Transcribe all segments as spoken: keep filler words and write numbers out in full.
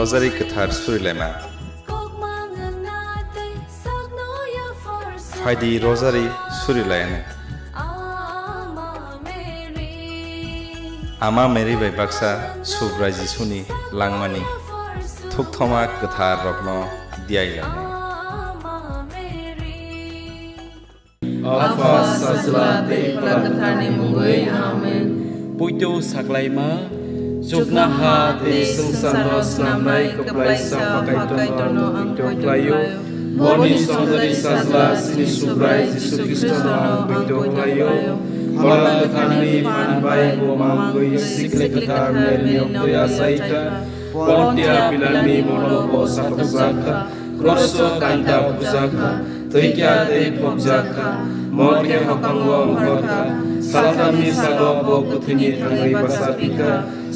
Rosary kwthar surilaima. Phaidi rosary surilaina. Ama Mary bai baksa Subrai Jisuni langmani thukthoma kwthar rokno diailaina. Apha, Sajla tei Phola Kwtharni mungwi. Amen. Poito saklaima, chuknoha tei swngcharno snamnai kwplaisa Pha Kaitorno ang poito khlaio. Boni chongdari Sajla chini Subrai Jisu Khristono ang poito khlaio. Phola Kwtharni phan bai bo mangwi sikli kwthar Maryni oktwi achaikha. Pontia Pilatni molo bo sakokjakha. Kroso kanta bujakha, twi kya tei phobjakha, morke hokhango ongkhorkha, salthamni salo bo kwthwini thangwi bachapikha,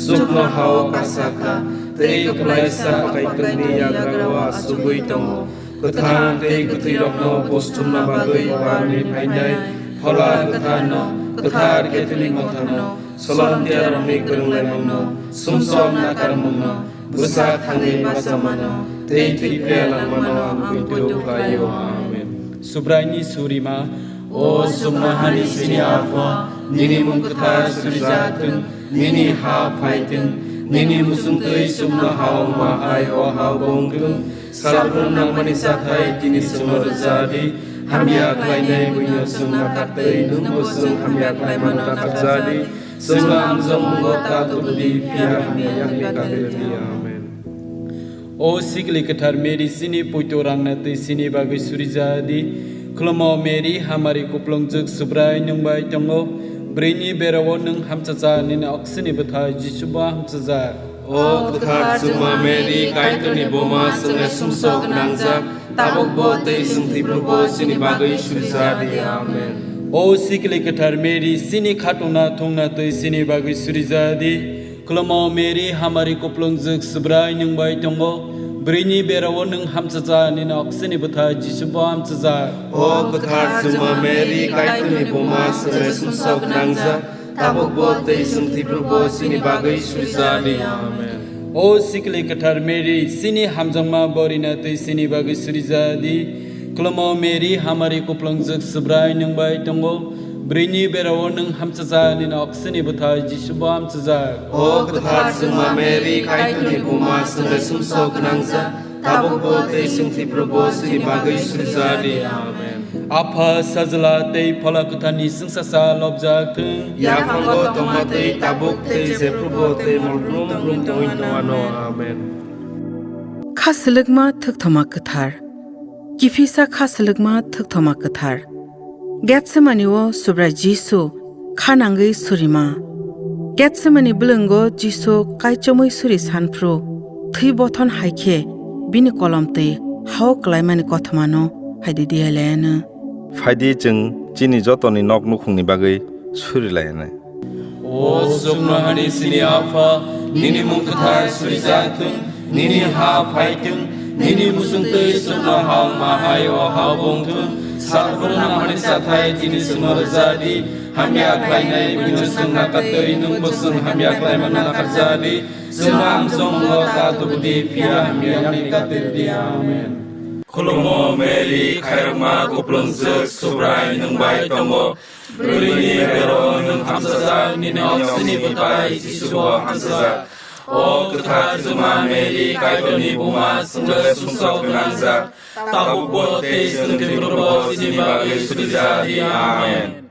chuknohao kasakha, tei kwplaisa Pha Kaitorni yagrao achugwi tongo. Kwthang tei kwthwirokno buchumna bagwi uarni phainai Phola Kwtharno, kwthar Catholic Motharno, Solomtiarokni kwrwnglaimungno, sumsok nakarmungno, bwsa thangwi bachamano, tei thwi phiya langmano ang poito khlaio. Amen. Subraini surima. O chuknohani chini Apha, nini mung kwthar surijak thung, nini ha phai thung, nini muchungtwi chuknohao wngma hai o hao bo wng thung. Salbrum nangmani chathai tini chwngno rwja di, hamya khlainai buino chwng nakar tei nwngbo chwng hamya khlaimano nakar ja di. Chwngno amjokmungo ta tubu di, phiya hamya yakni kati rw di. Amen. O sikli kwthar Mary, chini poito rangna twi chini bagwi surija di. Khulumo Mary, hamari kuplungjwk Subrai nwng bai tongo. Bwrwini berao nwng hamchacha, nini oksini bwthai Jisu bo hamchajak. O kwthar chwngma Mary, Kaitorni buma, chwngno sumsok gwnangjak, tabukbo tei chwng thwiphrubo chini bagwi surija di. Amen. O sikli kwthar Mary, chini khatungna thungna twi chini bagwi surija di. Khulumo Mary, hamari kuplungjwk Subrai nwng bai tongo. Bwrwini berao nwng hamchacha, nini oksini bwthai Jisu bo hamchajak. O kwthar chwngma Mary, Kaitorni buma, chwngno sumsok gwnangjak, tabukbo tei chwng thwiphrubo chini bagwi surija di. Amen. O sikli kwthar Mary, chini hamjakma borina twi chini bagwi surija di. Khulumo Mary, hamari kuplungjwk Subrai nwng bai tongo. Bwrwini berao nwng hamchacha, nini oksini bwthai Jisu bo hamchajak. O kwthar chwngma Mary, Kaitorni buma, chwngno sumsok gwnangjak, tabukbo tei chwng thwiphrubo chini bagwi surija di. Amen. Apha, Sajla tei Phola Kwtharni chwngsacha lobjak thung. Yaphango tongma twi tabuk tei jephrubo tei mol brum brum tongwi tongmano. Amen. Kha swlwkma thukthoma kwthar. Kiphilsa kha swlwkma thukthoma kwthar. Getsemani o Subrai Jisu kha nangwi surima. Getsemani bwlwngo Jisu kaichomwi suri sanphru thwi bothon hai khe bini kolom twi hao klaimani kothomano hai di diyailaiano. Phaidi chwng chini jotoni nok nukhungni bagwi surilainai. O chuknohani chini Apha, nini mung kwthar surijak thung, nini ha phai thung, nini muchungtwi chuknoha wngma hai o ha bo wng thung. Salbrum nangmani chathai tini chwngno rwja di, hamya khlainai buino chwng nakar twi nwngbo chwng hamya khlaimano nakar ja di. Chwngno amjokmungo ta tubu di, phiya hamya yakni kati rw di. Amen. Khulumo Mary, khairokma kuplungjwk Subrai nwng bai tongo. Bwrwini berao nwng hamchajak, nini oksini bwthai Jisu bo hamchajak. O kwthar chwngma Mary, Kaitorni buma, chwngno sumsok gwnangjak, tabukbo tei chwng thwiphrubo chini bagwi surija di. Amen.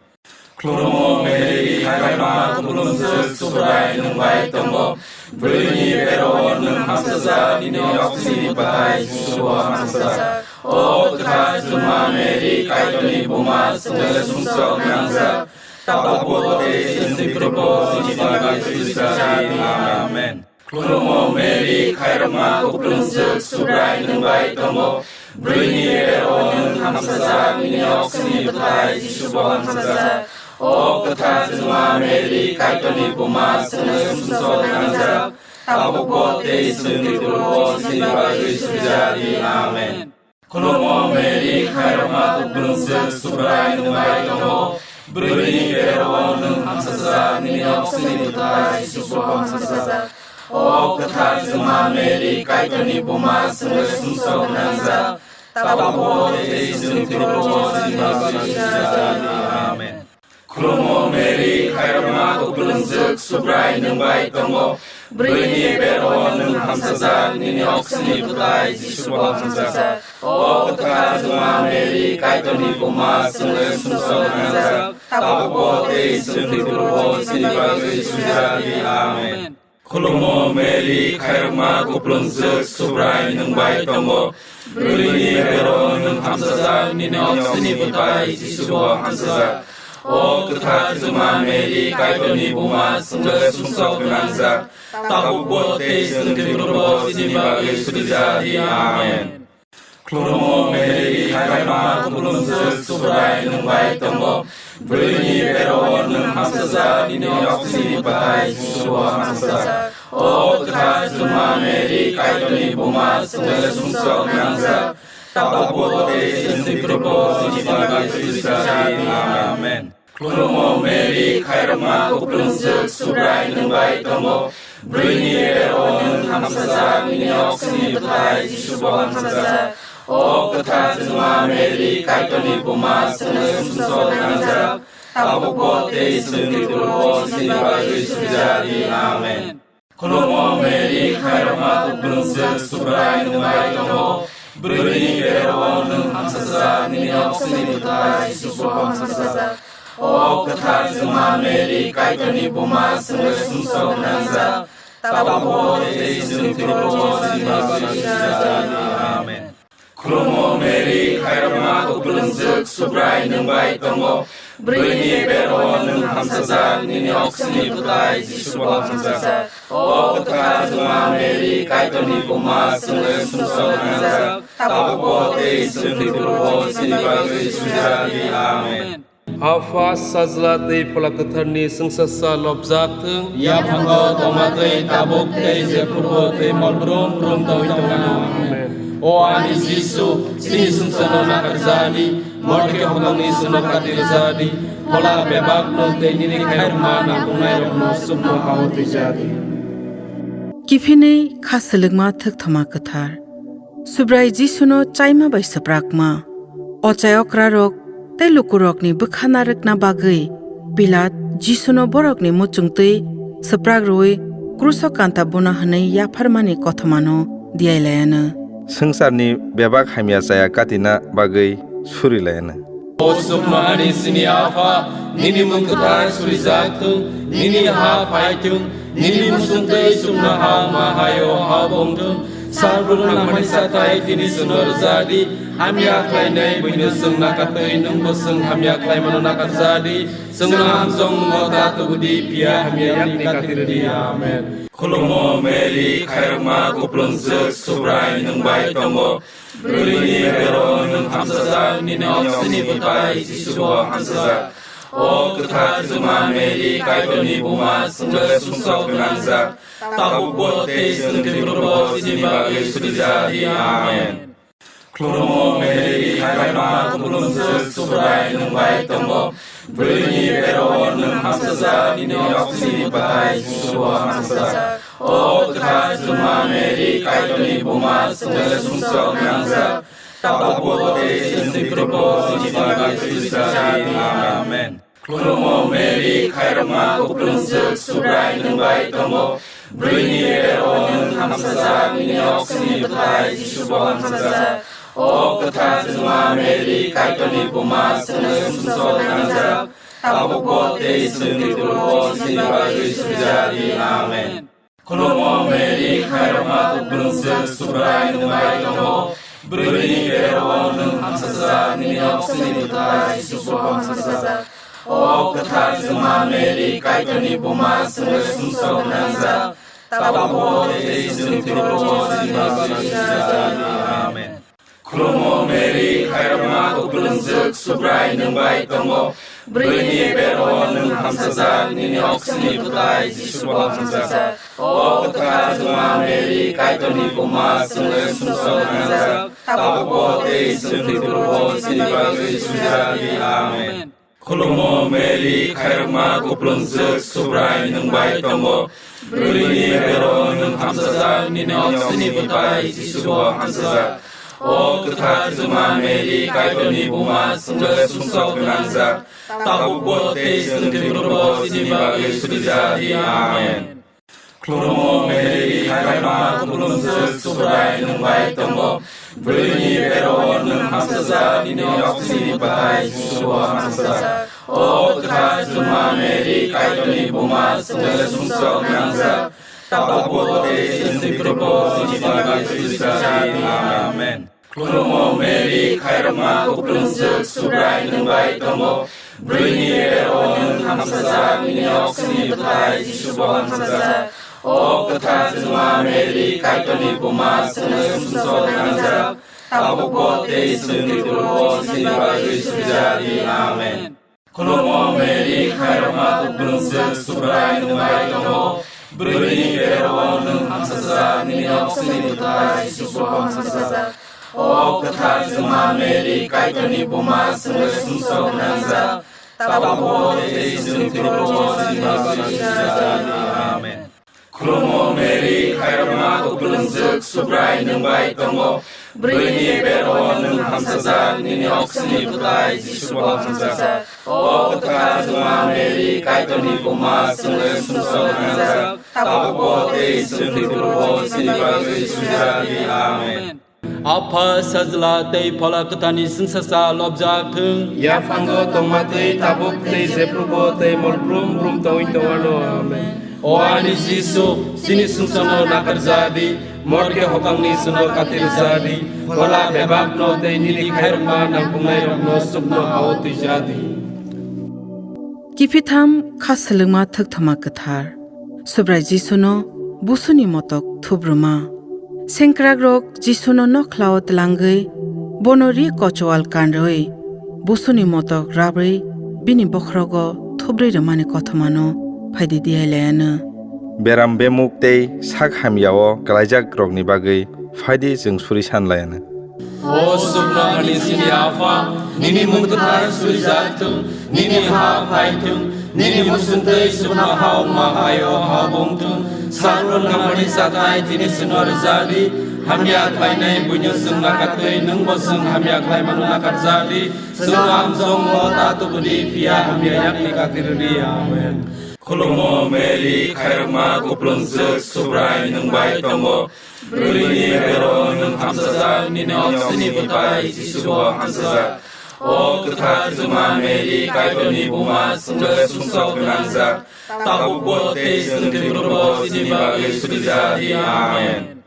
Khulumo Mary, khairokma kuplungjwk Subrai nwng bai tongo. Bwrwini berao nwng hamchajak, nini oksini bwthai Jisu bo hamchajak. O kwthar chwngma Mary, Kaitorni buma, chwngno sumsok gwnangjak, tabukbo tei chwng thwiphrubo chini bagwi surija di. Amen. Khulumo Mary, khairokma kuplungjwk Subrai nwng bai tongo. Bwrwini berao nwng hamchajak, nini oksini bwthai Jisu bo hamchajak. O kwthar chwngma Mary, Kaitorni buma, chwngno sumsok gwnangjak, tabukbo tei chwng thwiphrubo chini bagwi surija di. Amen. Khulumo Mary, khairokma kuplungjwk Subrai nwng bai tongo. Bwrwini berao nwng hamchajak, nini oksini bwthai Jisu bo hamchajak. O Kwthar Juma Mary, Kaitorni buma, chwngno sumsok nangjak, tabukbo tei chwng thwibrukbo chini bagwi sujadi. Amen. Khulumo Mary, khairokma kuplungjwk, Subrai nwng bai tongo. Bwrwini bero nwng hamsajak, nini oksini bwtai Jisubo hamsajak. O kwthar Juma Mary, Kaitorni buma, chwngno sumsok nangjak, tabukbo tei chwng thwibrukbo chini bagwi sujadi. Amen. Khulumo Mary, khairokma kuplungjwk, Subrai nwng bai tongo. Bwrwini bero nwng hamsajak, nini oksini bwtai Jisubo hamsajak. O kwthar Juma Mary, Kaitorni buma, chwngno sumsok nangjak, tabukbo tei chwng thwibrukbo chini bagwi sujadi. Amen. Khulumo Mary, khairokma kuplungjwk, Subrai nwng bai tongo. Bwrwini bero nwng hamsajak, nini oksini bwtai Jisubo hamsajak. O kwthar Juma Mary, Kaitorni buma, chwngno sumsok nangjak, tabukbo tei chwng thwibrukbo chini bagwi sujadi. Amen. Khulumo Mary, khairokma kuplungjwk, Subrai nwng bai tongo. Bwrwini bero nwng hamsajak, nini oksini bwtai Jisubo hamsajak. O kwthar Juma Mary, Kaitorni buma, chwngno sumsok nangjak, tabukbo tei chwng thwibrukbo chini bagwi sujadi. Amen. Khulumo Mary, khairokma kuplungjwk, Subrai nwng bai tongo. Bwrwini bero nwng hamsajak, nini oksini bwtai Jisubo hamsajak. O kwthar Juma Mary, Kaitorni buma, chwngno sumsok nangjak, tabukbo tei chwng thwibrukbo chini bagwi sujadi. Amen. Khulumo Mary, khairokma kuplungjwk, Subrai nwng bai tongo. Bwrwini bero nwng hamsajak, nini oksini bwtai Jisubo hamsajak. O kwthar Juma Mary, Kaitorni buma, chwngno sumsok nangjak, tabukbo tei chwng thwibrukbo chini bagwi sujadi. Amen. Apha, Sajla tei Phola Kwtharni chwngsasa lobjak thung. Yaphango tongma tei tabuk tei jephrubo tei mol brum brum tongwi tongna. Amen. O ani Jisu, chini sumsokno nakarjadi, morke hokongni sumno katirjadi, phola bebakno tei nini khairokma nangkuknairokno sumno hao twijadi. Kiphinwi kha swlwkma thwkthoma kwthar. Subrai Jisuno chaima bai swprakma. Ochai okrarok tei lukurokni bwkha narwkna bagwi Pilat Jisuno borokni muchungtwi swprak rwui kruso kanta buna hwnwi yapharmani kothomano diyailaiano. Swngcharni bebak hamya chaya katina bagwi surilaiano. O chuknohani chini Apha, nini mung kwthar surijak thung, nini ha phai thung, nini muchungtwi chuknoha ha wngma hayo ha bo wng thung. Salbrumno nangmani chathai tini chwngno rwjadi, hamya khlainai buino chwng nakatwi, nwngbo chwng hamya khlaimano nakarjadi. Chwngno hamjokmungo ta tubudi, phiya hamya yakni katirdi. Amen. Khulumo Mary, khairokma kuplungjwk, Subrai nwng bai tongo. Bwrwini bero nwng hamsajak, nini oksini bwtai Jisubo hamsajak. O kwthar Juma Mary, Kaitorni buma, chwngno sumsok gwnangjak, tabukbo tei chwng thwibrukbo chini bagwi surijadi. Amen. Khulumo Mary, khairokma kuplungjwk, Subrai nwng bai tongo. Bwrwini bero nwng hamsajak, nini oksini bwtai Jisubo hamsajak. O kwthar Juma Mary, Kaitorni buma, chwngno sumsok nangjak, tabukbo tei chwng thwibrukbo chini bagwi surijadi. Amen. Khulumo Mary, khairokma kuplungjwk, Subrai nwng bai tongo. Bwrwini bero nwng hamsajak, nini oksini bwtai Jisubo hamsajak. O kwthar Juma Mary, Kaitorni buma, chwngno sumsok nangjak, tabukbo tei chwng thwibrukbo chini bagwi surijadi. Amen. Khulumo Mary, khairokma kuplungjwk, Subrai nwng bai tongo. Bwrwini bero nwng hamsajak, nini oksini bwtai Jisubo hamsajak. O kwthar Juma Mary, Kaitorni buma, chwngno sumsok nangjak, tabukbo tei chwng thwibrukbo chini bagwi surijadi. Amen. Khulumo Mary, khairokma kuplungjwk, Subrai nwng bai tongo. Bwrwini bero nwng hamsajak, nini oksini bwtai Jisubo hamsajak. O kwthar Juma Mary, Kaitorni buma, chwngno sumsok nangjak, tabukbo tei chwng thwibrukbo chini bagwi surijadi. Amen. Khulumo Mary, khairokma kuplungjwk, Subrai nwng bai tongo. Bwrwini bero nwng hamsajak, nini oksini bwtai Jisu bo hamsajak. O kwthar Juma Mary, Kaitorni buma, chwngno sumsok gwnangjak, tabukbo tei chwng thwiphurubo chini bagwi suri ja di. Amen. Khulumo Mary, khairokma kuplungjwk, Subrai nwng bai tongo. Bwrwini bero nwng hamsajak, nini oksini bwtai Jisu bo hamsajak. O kwthar Juma Mary, Kaitorni buma, chwngno sumsok gwnangjak, tabukbo tei chwng thwiphurubo chini bagwi suri ja di. Amen. Khulumo Mary, khairokma kuplungjwk, Subrai nwng bai tongo. Bwrwini bero nwng hamsajak, nini oksini bwtai Jisu bo hamsajak. O kwthar Juma Mary, Kaitorni buma, chwngno sumsok gwnangjak, tabukbo tei chwng thwiphurubo chini bagwi suri ja di. Amen. Khulumo Mary, khairokma kuplungjwk, Subrai nwng bai tongo. Bwrwini bero nwng hamsajak, nini oksini bwtai Jisu bo hamsajak. O kwthar Juma Mary, Kaitorni buma, chwngno sumsok gwnangjak, tabukbo tei chwng thwiphurubo chini bagwi suri ja di. Amen. Khulumo Mary, khairokma kuplungjwk, Subrai nwng bai tongo. Bwrwini bero nwng hamsajak, nini oksini bwtai Jisu bo hamsajak. O kwthar Juma Mary, Kaitorni buma, chwngno sumsok gwnangjak, tabukbo tei chwng thwiphurubo chini bagwi suri ja di. Amen. Apha, Sajla tei Phola Kwtharni chwngsacha lobjak thung. Yaphango tongma tei tabuk tei jephrubo tei mol brum brum tongwi tongwano. Amen. O ani Jisu, chini sumsokno nakarja di, morke hokangni chwngno katirja di, phola bebakno tei nini khairokma nangkuknairokno chukno ha-o twija di. Kiphitham kha swlwngma thwkthoma kwthar. Subrai Jisuno busuni motok thubrwma. Sengkrakrok Jisuno nokhlao tlangwi, bono ri kochwal kanrwi, busuni motok rabrwi bini bokhorogo thubrwi rwmani kothomano phaidi diyailaiano. Beram bemuk tei sak hamyao kwlaijakrokni bagwi phaidi chwng suri sanlaiano. O sukno ani chini Apha, nini mung kwthar surijak thung, nini ha phai thung, nini muchungtwi sukno ha wngma hai-o ha wng thung. Sakno nangmani chathai tini chwngno rwja di, hamya khlainai buino chwng nakatwi, nwngbo chwng hamya khlaimano nakarja di. Chwngno amchongmo ta tubu di, phiya hamya yakni katirwi di. Amen. Khulumo Mary, khairokma kuplungjwk, Subrai nwng bai tongo. Bwrwini bero nwng hamsajak, nini oksini bwtai Jisu bo hamsajak. O kwthar Juma Mary, Kaitorni buma, chwngno sumsok gwnangjak, tabukbo tei chwng thwiphurubo chini bagwi suri ja di. Amen.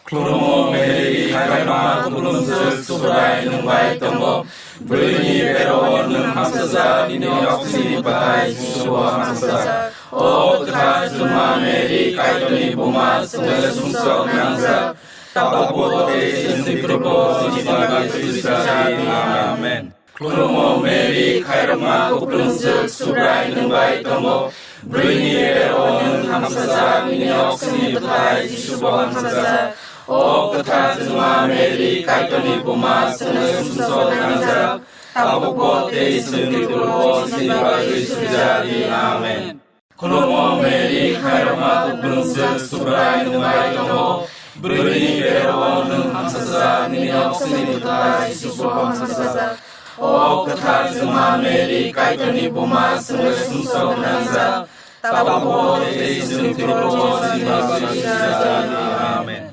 Khulumo Mary, khairokma kuplungjwk, Subrai nwng bai tongo. Bwrwini bero nwng hamsajak, nini oksini bwtai Jisu bo hamsajak. O kwthar Juma Mary, Kaitorni buma, chwngno sumsok gwnangjak, tabukbo tei chwng thwiphurubo chini bagwi suri ja di. Amen. Khulumo Mary, khairokma kuplungjwk, Subrai nwng bai tongo. Bwrwini bero nwng hamsajak, nini oksini bwtai Jisu bo hamsajak. O kwthar Juma Mary, Kaitorni buma, chwngno sumsok gwnangjak, tabukbo tei chwng thwiphurubo chini bagwi suri ja di. Amen. Khulumo Mary, khairokma kuplungjwk, Subrai nwng bai tongo. Bwrwini bero nwng hamsajak, nini oksini bwtai Jisu bo hamsajak. O kwthar Juma Mary, Kaitorni buma, chwngno sumsok gwnangjak, tabukbo tei chwng thwiphurubo chini bagwi suri ja di. Amen.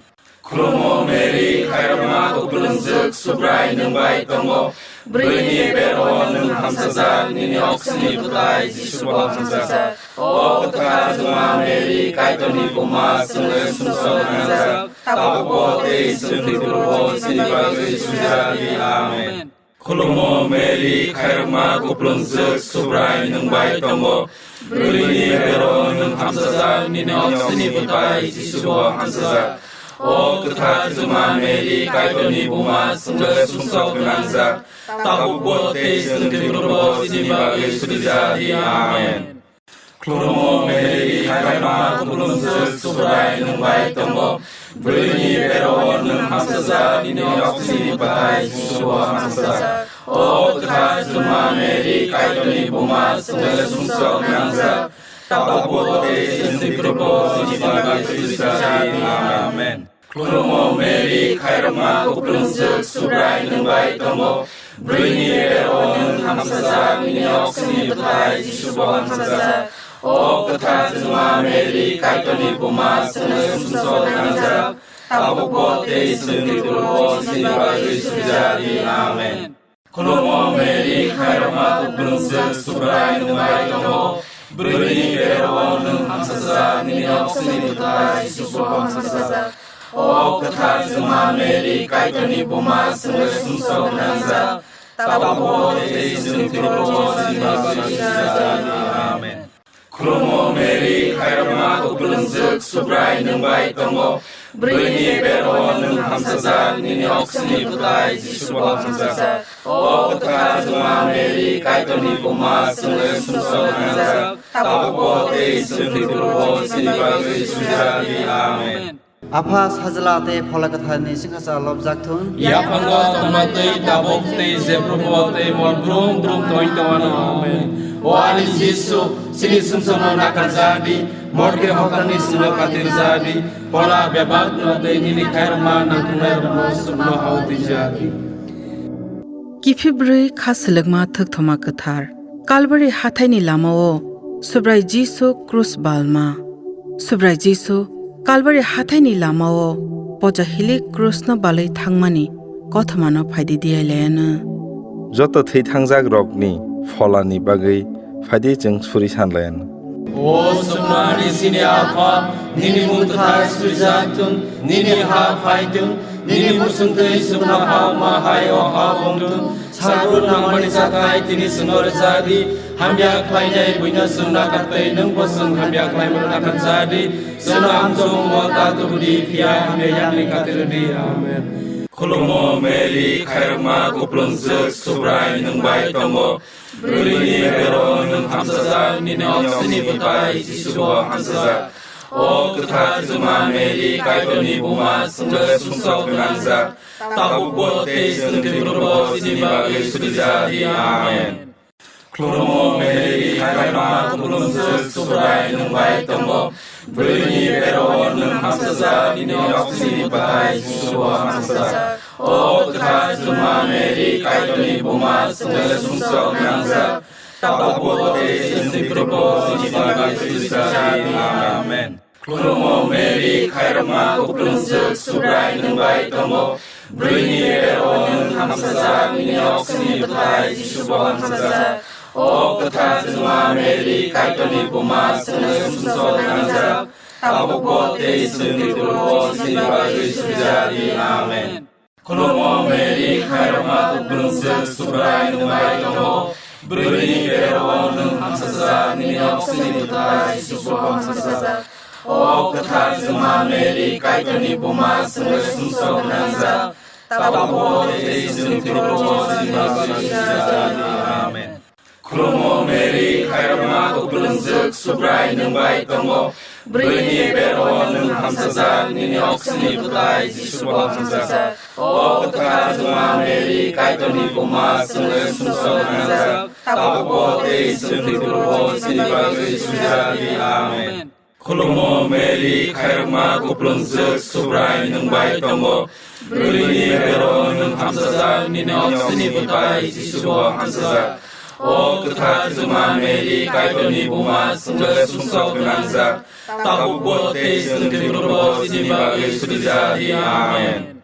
Khulumo Mary, khairokma kuplungjwk, Subrai nwng bai tongo. Bwrwini bero nwng hamsajak, nini oksini bwtai Jisu bo hamsajak. O kwthar Juma Mary, Kaitorni buma, chwngno sumsok gwnangjak, tabukbo tei chwng thwiphurubo chini bagwi suri ja di. Amen. Khulumo Mary, khairokma kuplungjwk, Subrai nwng bai tongo. Bwrwini bero nwng hamsajak, nini oksini bwtai Jisu bo hamsajak. O kwthar Juma Mary, Kaitorni buma, chwngno sumsok gwnangjak, tabukbo tei chwng thwiphurubo chini bagwi suri ja di. Amen. Khulumo Mary, khairokma kuplungjwk, Subrai nwng bai tongo. Bwrwini bero nwng hamsajak, nini oksini bwtai Jisu bo hamsajak. O kwthar Juma Mary, Kaitorni buma, chwngno sumsok nangjak, tabukbo tei chwngni phurubo chini bagwi sujadi. Amen. Khulumo Mary, khairokma kuplungjwk, Subrai nwng bai tongo. Bwrwini bero nwng hamsajak, nini oksini bwthai Jisubo hamsajak. O kwthar Juma Mary, Kaitorni buma, chwngno sumsok nangjak, tabukbo tei chwngni phurubo chini bagwi sujadi. Amen. Khulumo Mary, khairokma kuplungjwk, Subrai nwng bai tongo. Bwrwini bero nwng hamsajak, nini oksini bwthai Jisubo hamsajak. O kwthar Juma Mary, Kaitorni buma, chwngno sumsok nangjak, tabukbo tei chwngni phurubo chini bagwi sujadi. Amen. Khulumo Mary, khairokma kuplungjwk, Subrai nwng bai tongo. Bwrwini bero nwng hamsajak, nini oksini bwthai Jisubo hamsajak. O kwthar Juma Mary, Kaitorni buma, chwngno sumsok nangjak, tabukbo tei chwngni phurubo chini bagwi sujadi. Amen. Apha, Sajla tei Phola Kwtharni chwngsacha lobjak thun. Yaphango tongma twi tabuk tei jephrubo tei mol brum brum tongwi tongmano. Amen. O ani Jisu, chini sumsokno nakarjadi, morke hoktani sino katirjadi, phola bebakno tei nini khairokma nangkuknairokno chukno hao twijadi. Kiphilbrwi kha selekma thukthoma kwthar. Kalbari hathaini lamao Subrai Jisu krus balma. Subrai Jisu Kalbari hathaini lamao pocha hilik krusno balwi thangmani kothomano phaidi diyailaiano. Joto thwi thangjak rokni pholani bagwi phaidi chwng suri sanlaiano. O Subrai chini Apha, nini mung kwthar suijak thung, nini ha phai thung, nini muchungtwi chuknoha ma hai o ha wng thung, salbrum nangmani chakhai tini chwngno rwjadi, hamya khlainai buino chwng nakartwi, nwngbo chwng hamya khlaimano nakarjadi, chwngno amjokmungo ta tubudi, phiya hamya yakni katirwdi. Amen. Khulumo Mary, khairokma kuplungjwk, Subrai nwng bai tongo, bwrwini bero nwng hamsajak, nini oksini bwthai Jisubo hamsajak. O kwthar Juma Mary, Kaitorni buma, chwngno sumsok gwnangjak, tabukbo tei chwngni phurubo chini bagwi surijadi. Amen. Khulumo Mary, khairokma kuplungjwk, Subrai nwng bai tongo, bwrwini bero nwng hamsajak, nini oksini bwthai Jisubo hamsajak. O kwthar Juma Mary, Kaitorni buma, chwngno sumsok nangjak, tabukbo tei chwngni phurubo chini bagwi surijadi. Amen. Khulumo Mary, khairokma kuplungjwk, Subrai nwng bai tongo, bwrwini bero nwng hamsajak, nini oksini bwthai Jisubo hamsajak. O kwthar Juma Mary, Kaitorni buma, chwngno sumsok nangjak, tabukbo tei chwngni phurubo chini bagwi surijadi. Amen. Khulumo Mary, khairokma kuplungjwk, Subrai nwng bai tongo, bwrwini bero nwng hamsajak, nini oksini bwthai Jisubo hamsajak. O kwthar Juma Mary, Kaitorni buma, chwngno sumsok nangjak, tabukbo tei chwngni phurubo chini bagwi surijadi. Amen. Khulumo Mary, khairokma kuplungjwk, Subrai nwng bai tongo, bwrwini bero nwng hamsajak, nini oksini bwthai Jisubo hamsajak. O kwthar Juma Mary, Kaitorni buma, chwngno sumsok nangjak, tabukbo tei chwngni phurubo chini bagwi surijadi. Amen. Khulumo Mary, khairokma kuplungjwk, Subrai nwng bai tongo, bwrwini bero nwng hamsajak, nini oksini bwthai Jisubo hamsajak. O kwthar Juma Mary, Kaitorni buma, chwngno sumsok gwnangjak, tabukbo tei chwngni phurubo chini bagwi surijadi. Amen.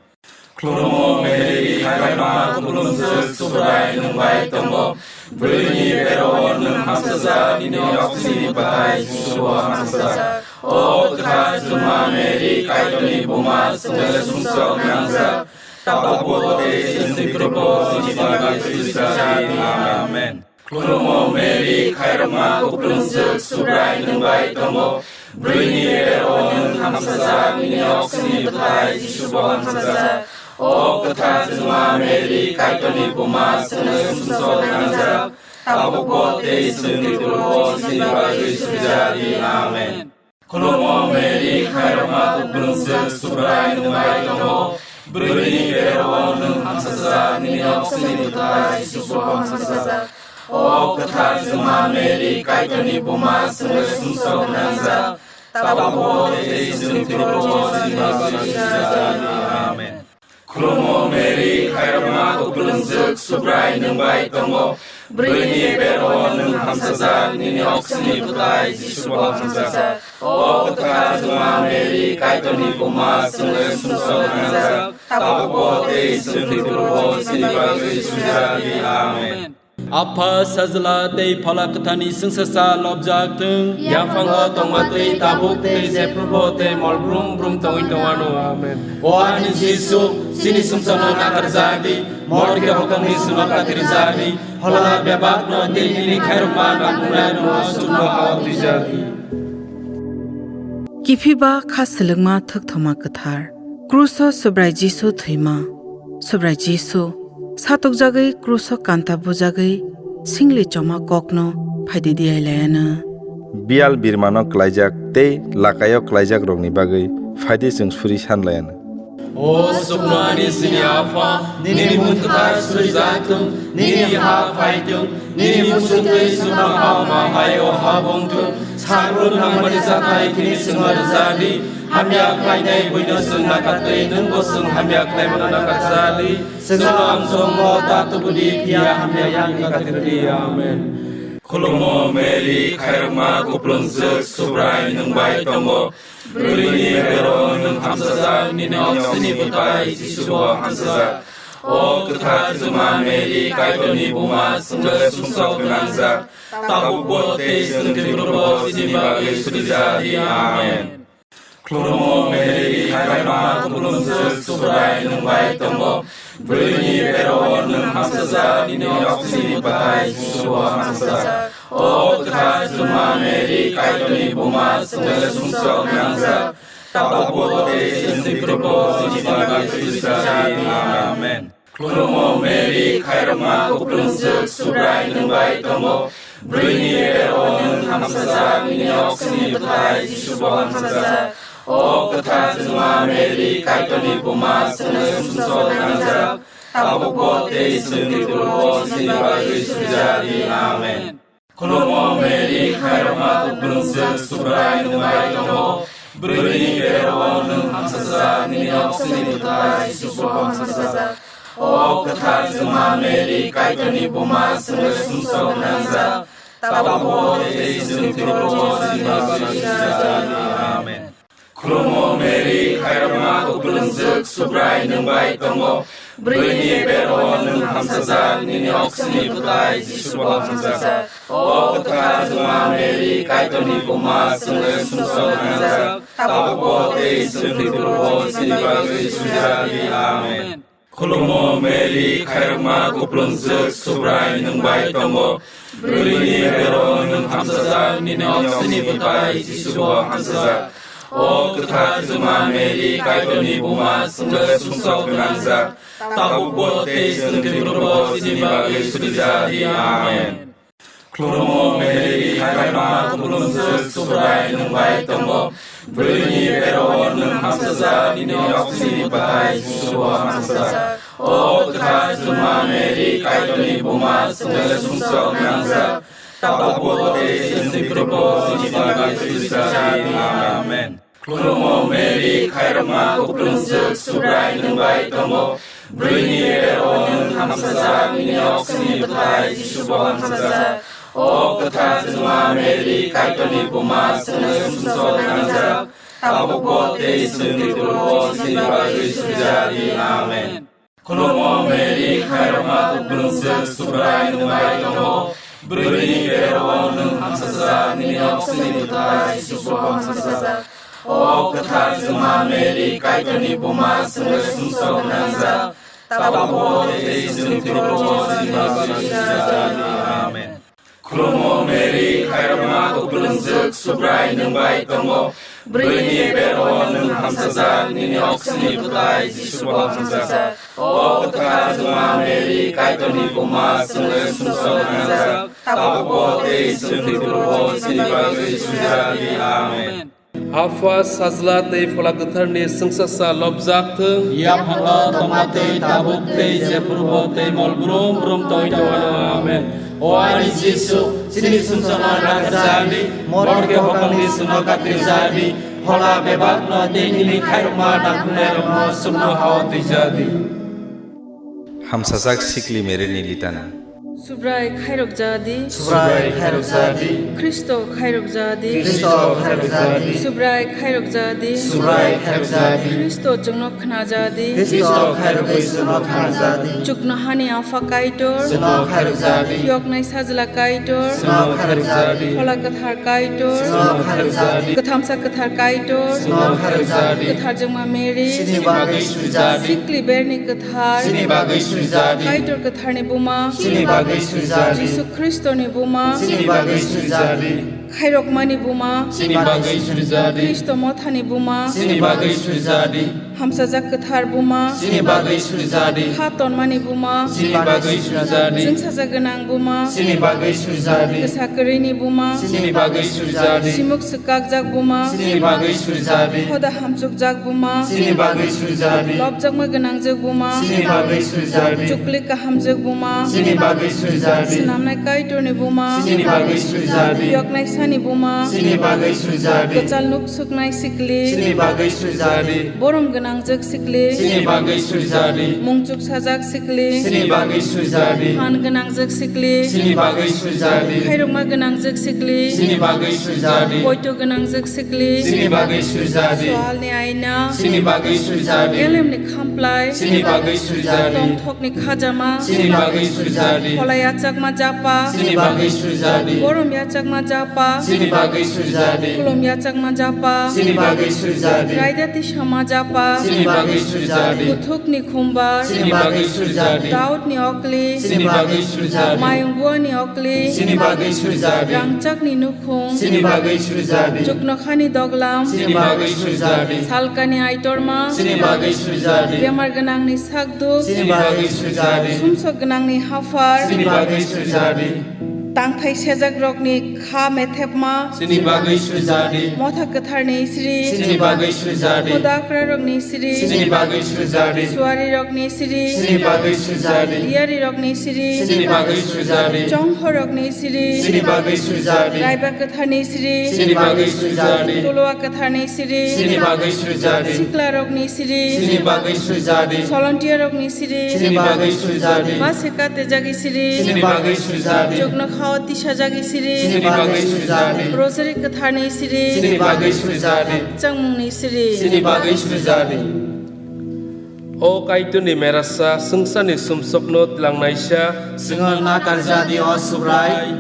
Khulumo Mary, khairokma kuplungjwk, Subrai nwng bai tongo, bwrwini bero nwng hamsajak, nini oksini bwthai Jisubo hamsajak. O kwthar Juma Mary, Kaitorni buma, chwngno sumsok nangjak, tabukbo tei chwngni phurubo chini bagwi surijadi. Amen. Khulumo Mary, khairokma kuplungjwk, Subrai nwng bai tongo, bwrwini bero nwng hamsajak, nini oksini bwthai Jisubo hamsajak. O kwthar Juma Mary, Kaitorni buma, chwngno sumsok nangjak, tabukbo tei chwngni phurubo chini bagwi surijadi. Amen. Khulumo Mary, khairokma kuplungjwk, Subrai nwng bai tongo, Bwrwini berao nwng hamsajak, nini oksini bwtai Jisu bo hamsajak. O kwthar Juma Mary, Kaitorni buma, chwngno sumsok nangjak, tabukbo tei chwng thwikrokbo chini bagwi sujak di. Amen. Khulumo Mary, khairokma kuplungjwk, Subrai nwng bai tongo. Bwrwini berao nwng hamsajak, nini oksini bwtai Jisu bo hamsajak. O kwthar Juma Mary, Kaitorni buma, chwngno sumsok nangjak, tabukbo tei chwng thwikrokbo chini bagwi sujak di. Amen. Apha, Sajla tei Phola Kwtharni chwngsacha lobjak thung. Yaphango tongma twi tabuk tei jephrubo tei mol brum brum tongwi tongwano. Amen. O ani Jisu, chini sumsokno nakarjak di, morke hokomni sumok katirjak di, phola bebakno tei bini khairokma nangkuknairokno chukno hao twijak di. Kiphiba kha swlwkma thwkthoma kwthar. Kruso Subrai Jisu thwima. Subrai Jisu, satokjagwi kruso kanta bujagwi singli choma kokno phaidi diyailaiano. Bial birmano klaijak tei lakaio klaijak rokni bagwi phaidi chwng suri sanlaiano. O sukno ani chini Apha, nini mung kwthar surijak thung, nini ha phai thung, nini muchung twi chukno ha ma hai o ha bong thung. Sagrun nangmani jathai khini chwngno rwjak di, hamya khlainai buino chwng nakar twi nwngbo chwng hamya khlaimano nakarjak di. Chwngno amchong mo ta tubu di, phiya hamya yakni katir di. Amen. Khulumo Mary, khairokma kuplungjwk, Subrai nwng bai tongo. Bwrwini berao nwng hamsajak, nini oksini bwtai Jisu bo hamsajak. O kwthar Juma Mary, Kaitorni buma, chwngno sumsok gwnangjak, tabukbo tei chwng thwikrokbo chini bagwi surijak di. Amen. Khulumo Mary, khairokma kuplungjwk, Subrai nwng bai tongo. Bwrwini berao nwng hamsajak, nini oksini bwtai Jisu bo hamsajak. O kwthar Juma Mary, Kaitorni buma, chwngno sumsok nangjak, tabukbo tei chwng thwikrokbo chini bagwi surijak di. Amen. Khulumo Mary, khairokma kuplungjwk, Subrai nwng bai tongo. Bwrwini berao nwng hamsajak, nini oksini bwtai Jisu bo hamsajak. O kwthar Juma Mary, Kaitorni buma, chwngno sumsok nangjak, tabukbo tei chwng thwikrokbo chini bagwi surijak di. Amen. Khulumo Mary, khairokma kuplungjwk, Subrai nwng bai tongo. Bwrwini berao nwng hamsajak, nini oksini bwtai Jisu bo hamsajak. O kwthar Juma Mary, Kaitorni buma, chwngno sumsok nangjak, tabukbo tei chwng thwikrokbo chini bagwi surijak di. Amen. Khulumo Mary, khairokma kuplungjwk, Subrai nwng bai tongo. Bwrwini berao nwng hamsajak, nini oksini bwtai Jisu bo hamsajak. O kwthar Juma Mary, Kaitorni buma, chwngno sumsok nangjak, tabukbo tei chwng thwikrokbo chini bagwi surijak di. Amen. Khulumo Mary, khairokma kuplungjwk, Subrai nwng bai tongo. Bwrwini berao nwng hamsajak, nini oksini bwtai Jisu bo hamsajak. O kwthar Juma Mary, Kaitorni buma, chwngno sumsok gwnangjak, tabukbo tei chwng thwikrokbo chini bagwi surijak di. Amen. Khulumo Mary, khairokma kuplungjwk, Subrai nwng bai tongo. Bwrwini berao nwng hamsajak, nini oksini bwtai Jisu bo hamsajak. O kwthar Juma Mary, Kaitorni buma, chwngno sumsok nangjak, tabukbo tei chwng thwikrokbo chini bagwi surijak di. Amen. Khulumo Mary, khairokma kuplungjwk, Subrai nwng bai tongo. Bwrwini berao nwng hamsajak, nini oksini bwtai Jisu bo hamsajak. O kwthar Juma Mary, Kaitorni buma, chwngno sumsok nangjak, tabukbo tei chwng thwikrokbo chini bagwi surijak di. Amen. Khulumo Mary, khairokma kuplungjwk, Subrai nwng bai tongo. Bwrwini berao nwng hamsajak, nini oksini bwtai Jisu bo hamsajak. O kwthar Juma Mary, Kaitorni buma, chwngno sumsok nangjak, tabukbo tei chwng thwikrokbo chini bagwi surijak di. Amen. Khulumo Mary, khairokma kuplungjwk, Subrai nwng bai tongo. Bwrwini berao nwng hamsajak, nini oksini bwtai Jisu bo hamsajak. O kwthar Juma Mary, Kaitorni buma, chwngno sumsok nangjak, tabukbo tei chwng thwikrokbo chini bagwi surijak di. Amen. Apha, Sajla tei Phola Kwtharni chwngsasa lobjak thung. Yaphango tongma tei tabuk tei jephurubo tei mol brum brum tongwi tongwano. Amen. O ani Jisu, chini sumsokno nakarjadi, morke hokangni sumno katirjadi, phola bebakno tei nini khairokma nangkuknairokno sumno hao twijadi. Hamsajak sikli Mary ni litani. Subrai khairok jadi. Subrai khairok jadi. Khristo khairok jadi. Khristo khairok jadi. Subrai khairok jadi. Subrai khairok jadi. Khristo chwngno khna jadi. Khristo khairok bai chwngno khna jadi. Chuknohani Apha Kaitor. Chwngno khairok jadi. Phiyoknai Sajla Kaitor. Chwngno khairok jadi. Phola Kwthar Kaitor. Chwngno khairok jadi. Kwthamsa Kwthar Kaitor. Chwngno khairok jadi. Kwthar Jwngma Mary. Chini bagwi suri jadi. Sikli Berni Kwthar. Chini bagwi suri jadi. Kaitor Kwtharni Buma. Chini bagwi suri jadi. Jisu Khristoni Buma. Chini bagwi suri jadi. Khairokmani Buma. Chini bagwi suri jadi. Khristo Mothani Buma. Chini bagwi suri jadi. Hamsajak Kwthar Buma. Chini bagwi suri jadi. Kha tonmani Buma. Chini bagwi suri jadi. Chwngsajak gwnang Buma. Chini bagwi suri jadi. Kwsa kwrwini Buma. Chini bagwi suri jadi. Simuk swkakjak Buma. Chini bagwi suri jadi. Hoda hamchukjak Buma. Chini bagwi suri jadi. Lobjakma gwnangjak Buma. Chini bagwi suri jadi. Chuklik kahamjak Buma. Chini bagwi suri jadi. Snamnai Kaitorni Buma. Chini bagwi suri jadi. Phiyoknai Sani Buma. Chini bagwi suri jadi. Kwchal nuk suknai sikli. Chini bagwi suri jadi. Borom gwnangjak sikli. Chini bagwi suri jadi. Mungchuk sajak sikli. Chini bagwi suri jadi. Phan gwnangjak sikli. Chini bagwi suri jadi. Khairokma gwnangjak sikli. Chini bagwi suri jadi. Poito gwnangjak sikli. Chini bagwi suri jadi. Swalni aina. Chini bagwi suri jadi. Elemni khamplai. Chini bagwi suri jadi. Tongthokni khajama. Chini bagwi suri jadi. Phola yachakma japa. Chini bagwi suri jadi. Borom yachakma japa. Chini bagwi suri jadi. Khulum yachakma japa. Chini bagwi suri jadi. Raida tisama japa. Chini bagwi suri jadi. Kuthukni khumbar. Chini bagwi suri jadi. Daudni okli. Chini bagwi suri jadi. Mayung buani okli. Chini bagwi suri jadi. Rangchakni nukhung. Chini bagwi suri jadi. Chuknokhani doglam. Chini bagwi suri jadi. Salkani aitorma. Chini bagwi suri jadi. Bemar gwnangni sakduk. Chini bagwi suri jadi. Sumsok gwnangni haphar. Chini bagwi suri jadi. Tangthai sejakrokni kha methepma. Chini bagwi suri jadi. Motha kwtharni sri. Chini bagwi suri jadi. Hoda akrarokni sri. Chini bagwi suri jadi. Suarirokni sri. Chini bagwi suri jadi. Diyarirokni sri. Chini bagwi suri jadi. Chonghorokni sri. Chini bagwi suri jadi. Raiba kwtharni sri. Chini bagwi suri jadi. Tolowa kwtharni sri. Chini bagwi suri jadi. Siklarokni sri. Chini bagwi suri jadi. Solontiyarokni sri. Chini bagwi suri jadi. Base katejagi sri. Chini bagwi suri jadi. Chuknokhao tisajagi sri. Chini bagwi suri jadi. Rosary kwtharni sri. Chini bagwi suri jadi. Changmungni sri. Chini bagwi suri jadi. O Kaitorni merasa, swngcharni sumsokno twlangnaisa. Chwngno nakarjadi, o Subrai.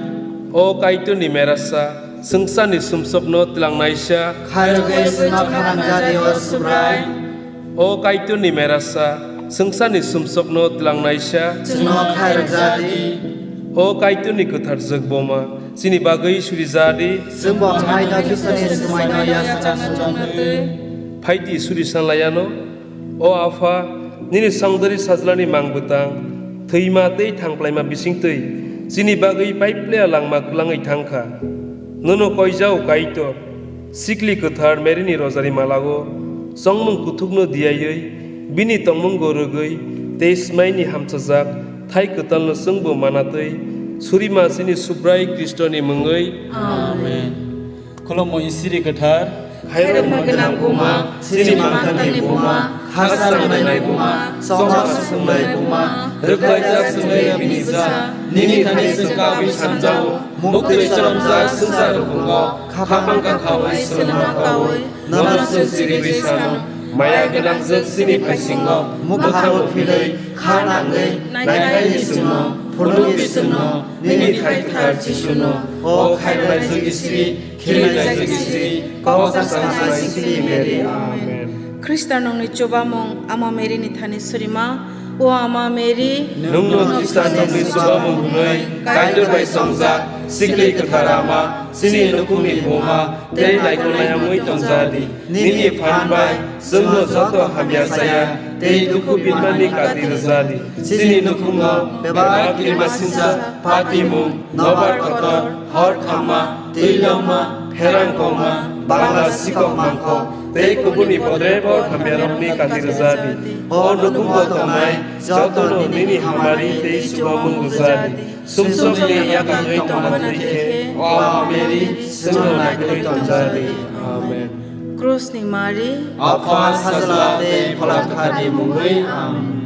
O Kaitorni merasa, swngcharni sumsokno twlangnaisa. Khairogwi chwngno khanangjadi, o Subrai. O Kaitorni merasa, swngcharni sumsokno twlangnaisa. Chwngno khairokjadi. O Kaitorni kwthar jwk boma, chini bagwi surijadi. Chwngbo haino Khristoni swmaino yachakna chwngno twi. Phaidi suri sanlayano. O Apha, nini songdari sajlani mang bwtang, thwima tei thangplaima bisingtwi chini bagwi paiplaya langma kwlangwi thangkha. Nono koijao Kaitor, sikli kwthar Maryni rojari malao chongmung kuthukno diyaiwi, bini tongmungo rwgwi tei smaini hamchajak thai kwtalno chwngbo manatwi surima chini Subrai Khristoni mungwi. Amen. Khulumui siri kwthar. Khairokma gwnang buma, chini mangthangni buma, khasa rwnainai buma, chongma susungnai buma, rwkhlaijak chwngwi bini cha, nini thani chwng kabwi sanjao, muktwi choromjak swngchar rukungo, khapang kakhaui swlwngma kaui, nono chwng siriwi sano, maya gwnangjwk chini phaisingo, mukharo philwi, kha nangwi, naikhaini chwngno, phunukni chwngno, nini thai kwthar Jisuno, o khairoknaijwk Isri, khirinaijwk Isri, kok chasaknai Sikli Mary. Amen. Khristanokni chubamung Ama Maryni thani surima, o Ama Mary, nwngno Khristanokni chubamung hwnwi Kaitor bai songjak, Sikli Kwthar Ama, chini nukhungni buma, tei naikolnai wngwi tongjadi. Nini phan bai chwngno joto hamya chaya tei dukhu binmani kati rwjadi. Chini nukhungo bebak kirimasingcha, patimung, nobar kotor, hor khamma, twi longma, pherang kongma, bangla sikok mangkok tei kubuni bodrebo hamyarokni kati rwjadi. O nukhungo tongnai jotono nini hamari tei chubamung rwjadi. Sumsokni yakangwi tongma twi khe, O Mary, chwngno naikolwi tonjadi. Amen. Krusni Mari. Apha, Sajla tei Phola Kwtharni mungwi. Amen.